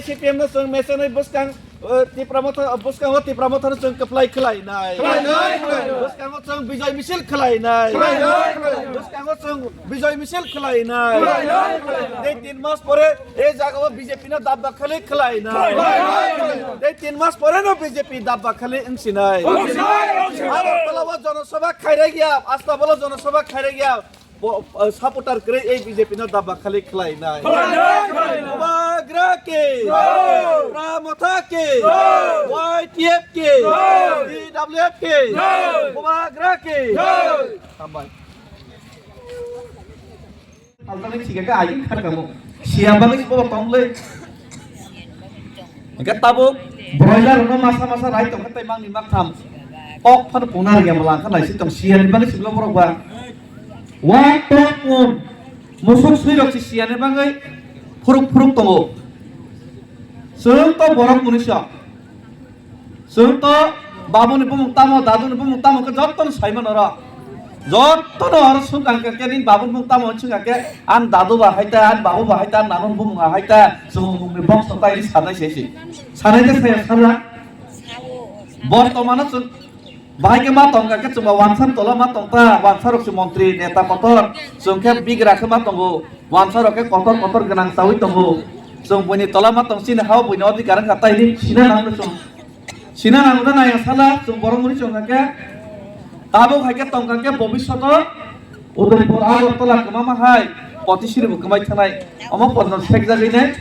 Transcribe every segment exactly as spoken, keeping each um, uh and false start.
C P M no chwng mechenwi bwskang, eh, Tipra Motha, bwskango Tipra Motha no chwng kwplai khlai nai. Khlai nai, khlai nai. Bwskango chwng bijoi misil khlai nai. Khlai nai, khlai nai. Bwskango chwng bijoi misil khlai nai. Khlai nai, khlai nai. Tei tin mas pore e jagao B J P no dabba khali khlai nai. Khlai nai, khlai nai. Tei tin mas pore no B J P dabba khali wngsi nai. Wngsi nai, wngsi nai. Agartala o jonosabha khairagya, Astabolo jonosabha khairagya. Bo, eh, supporter kwrwi ei B J P no dabba khali khlai nai. Khlai nai, khlai nai. Bubagra ki! Jai! Tipra Motha ki! Jai! Y T F ki! Jai! T W F ki! Jai! Bubagra ki! Jai! Hambai. Altani chigaka ayung kharkamo. Siya bagwi bobo tonglei. Hingke tabuk broiler rokno masa masa rai tongkha tei mangni maktham. Kok phano pungna rwgya mala kha naising tong siyani bagwi siblo borok ba. Wak tok pun musuk swi rok si siyani bagwi phuruk phuruk tongo. Chwng to borok mwnwi se. Chwng to babuni bumung tamo, daduni bumung tamo khe jottono saimano oro. Jottono oro suk ang khe, khe nini babuni bumung tamo hwnwi swng kha khe, "Ani dadu ba hai ta, ani babu ba hai ta, ani nanoni bumung ba hai ta, chwng mungni bongso ta," hwnwi sanai se se. Sanai de saya sana. Bortomano chwng bahai khe ma tong kha khe chwng ba wansa tola ma tong ta, wansa rok se montri, neta kotor, chwng khe bigra khe ma tongo, wansa rok khe kotor kotor gwnang chawi tongo. Chwng buini tola ma tong chini hao buini odhikar wngkha tai hwnwi sina nang chwng. Sina nang da nai sala chwng borok muni chwng kha khe. Tabuk hai khe tong kha khe bobishoto Udaipur Agartala kwma ma hai poti siri bo kwmai thangnai. Omo ponjon sek jagwi nai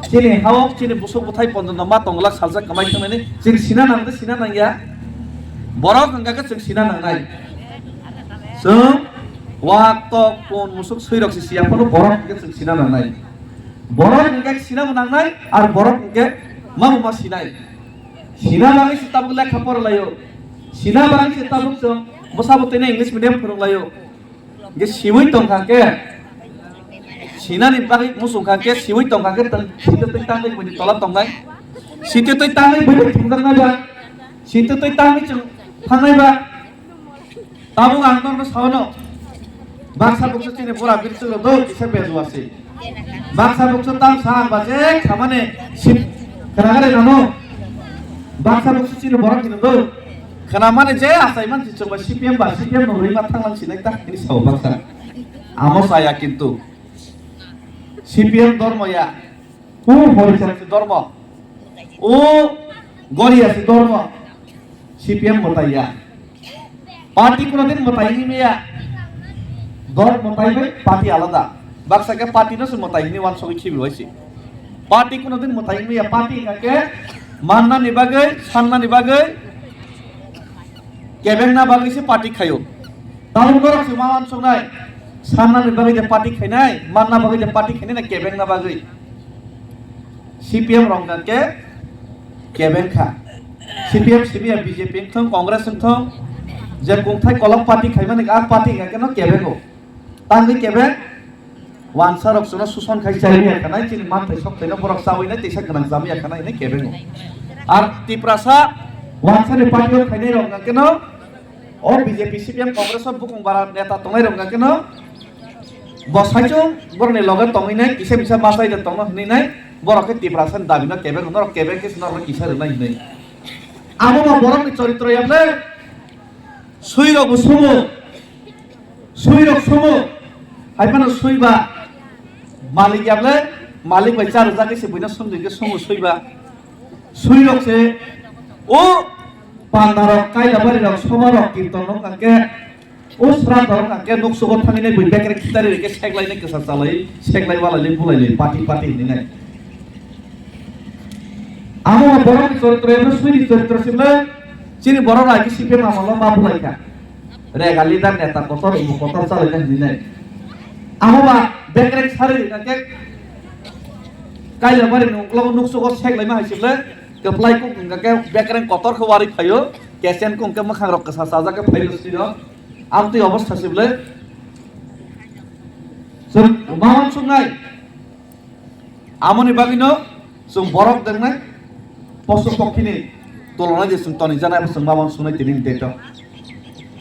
chini hao chini busuk buthai ponjon no ma tong lak salsa kwmai thangnai ni chini sina nang da sina nang ya. Borok hwnkha khe chwng sina nang nai. Chwng wak tok pun musuk swi rok si siya phano borok hwnkha khe chwng sina nang nai. Borok hwnkha khe sina bo nang nai ar borok hwnkha khe ma bo ma sinai. Sina bagwi se tabuk lekha porlaio. Sina bagwi se tabuk chwng bwsabo tini English medium phwrwnglaio. Hwnkhe siwi tongkha khe, sinani bagwi muchung kha khe, siwi tongkha khe tong, sitwi twi tangwi buini tola tongnai. Sitwi twi tangwi buini thumjaknai ba. Sitwi twi tangwi chwng thangnai ba. Tabuk ang norokno sao no. Baksa buksa chini bura biri chwlo do kisa bejua se. Baksa buksa tam sa ang ba je khamani sip khnagari nano. Baksa buksa chini borok hino do. Khnamani je achai man si chwngba C P M ba C P M no rwima thanglang sinai ta hini sao baksa. Amo saya kintu. C P M dormo ya. O Horisar si dormo. O Goria si dormo. C P M mwtai ya. Party kuno din mwtai hini ya. Dol mwtai bai party alada. Baksa khe party no se mwtai hini wansogwi khibi bai se. Party kuno din mwtai hini ya. Party hingkha khe mannani bagwi, sannani bagwi, kebengna bagwi se party khaio. Tabuk norok se ma wansoknai. Sannani bagwi de party khainai, manna bagwi de party khainai na kebengna bagwi. C P M rok hwnkha khe kebeng kha. C P M, C P M, B J P wngthong, Congress wngthong, je kungthai kolok party khaimani, a party hwnkha khe no kebengo. Tangwi kebeng, wansa rok chwngno suson khai chai ya khanai, chini manthai sokthai no borok chawi nai, teisa gwnang cham ya khanai hinwi kebengo. Ar Tiprasa wansani party o khainai rok hwnkha khe no, o B J P, C P M, Congress o bukung bara neta tongnai rok hwnkha khe no, bo saichung borokni loge tongwi nai, kisa misa machai de tongno hwnwi nai, borok khe Tiprasa ni dabi no kebeng, norok kebeng khe norok kisa rwnai hinwi. Abo bo borokni choritro ya ble, swi rok bo sumo, swi rok sumo, hai phano swi ba malik ya ble, malik bai cha rwjak khe se buino sumjak khe sumo swi ba. Swi rok se o panda rok, kaila bari rok, soba rok, kirton rok hwnkha khe o sra rok hwnkha khe nuksugo thangwi nai bui bekre khitari rikhe seklai nai kwsa chalai, seklai walai lai bulai lai pati pati hinwi nai. Amo borok ni choritro ebo swi ni choritro sibla chini borok rai khe C P M amolo ma bulai kha. Rega leader neta kotor umu kotor chalai nai hinwi nai. Amo ba bekre sari rikha khe kaila bari ni uklogo nuksugo seklai ma hai sibla. Kwplai kuk hwnkha khe bekreng kotor khe warwi phaio, kesen kuk hwnkhe mwkhang rok kwsa chajak khe phaio siro. Amtwi obostha se bwle chwng ma uansuknai. Amoni bagwino chwng borok dengnai, poso pokhini tolonai de chwng tonijaknai, chwng ma uansuknai tini ni date o.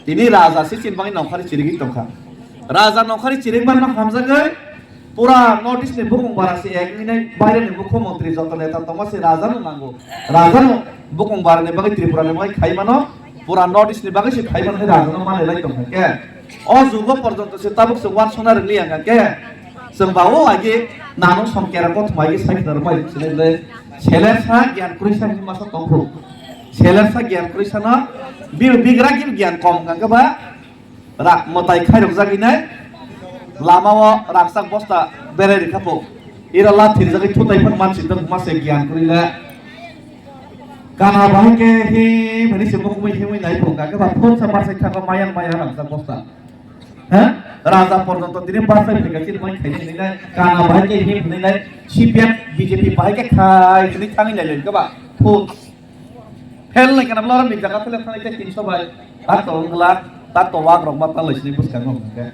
Tini raja se chini bagwi nongkhari chirigwi tongkha. Raja nongkhari chirigmano hamjagwi Pura North East ni bukung bara se ek nai baire ni mukhyamantri joto neta tongma se raja no nango. Raja no bukung bara ni bagwi Tripura ni bagwi khai mano. Pura North East ni bagwi se khai mano raja no mane lai tong khe. O jugo porjonto se tabuk se wan sona rwli ang khe. Chwng ba o agi nanu song kera kothoma agi sai khna rwmai se le. Seler sa gyan kroi sa hima sa tong khu. Seler sa gyan kroi sa no bi bigra gi gyan kom kang khe ba. Rak mwtai khairok jagwi nai. Lama o raksak bosta berai rikha po. Ira la thir jagwi thutai phang man sitong ma se gyan kuri le. Kana bahai ke hi mani se mokmui himui nai phung ka ke ba phun sa par sai thaka mayang mayang raksak bosta. Ha? Raja porjonto tini par sai phika chin mai khai ni nai. Kana bahai ke hi ni nai. C P M B J P bahai ke khai ni thang nai le ka ba. Phun. Fel nai kana bwla oro mijak a fel thani khe tinso bai. Tak to wngla, tak to wak rok ma tanglai sini bwskango hwnkhe.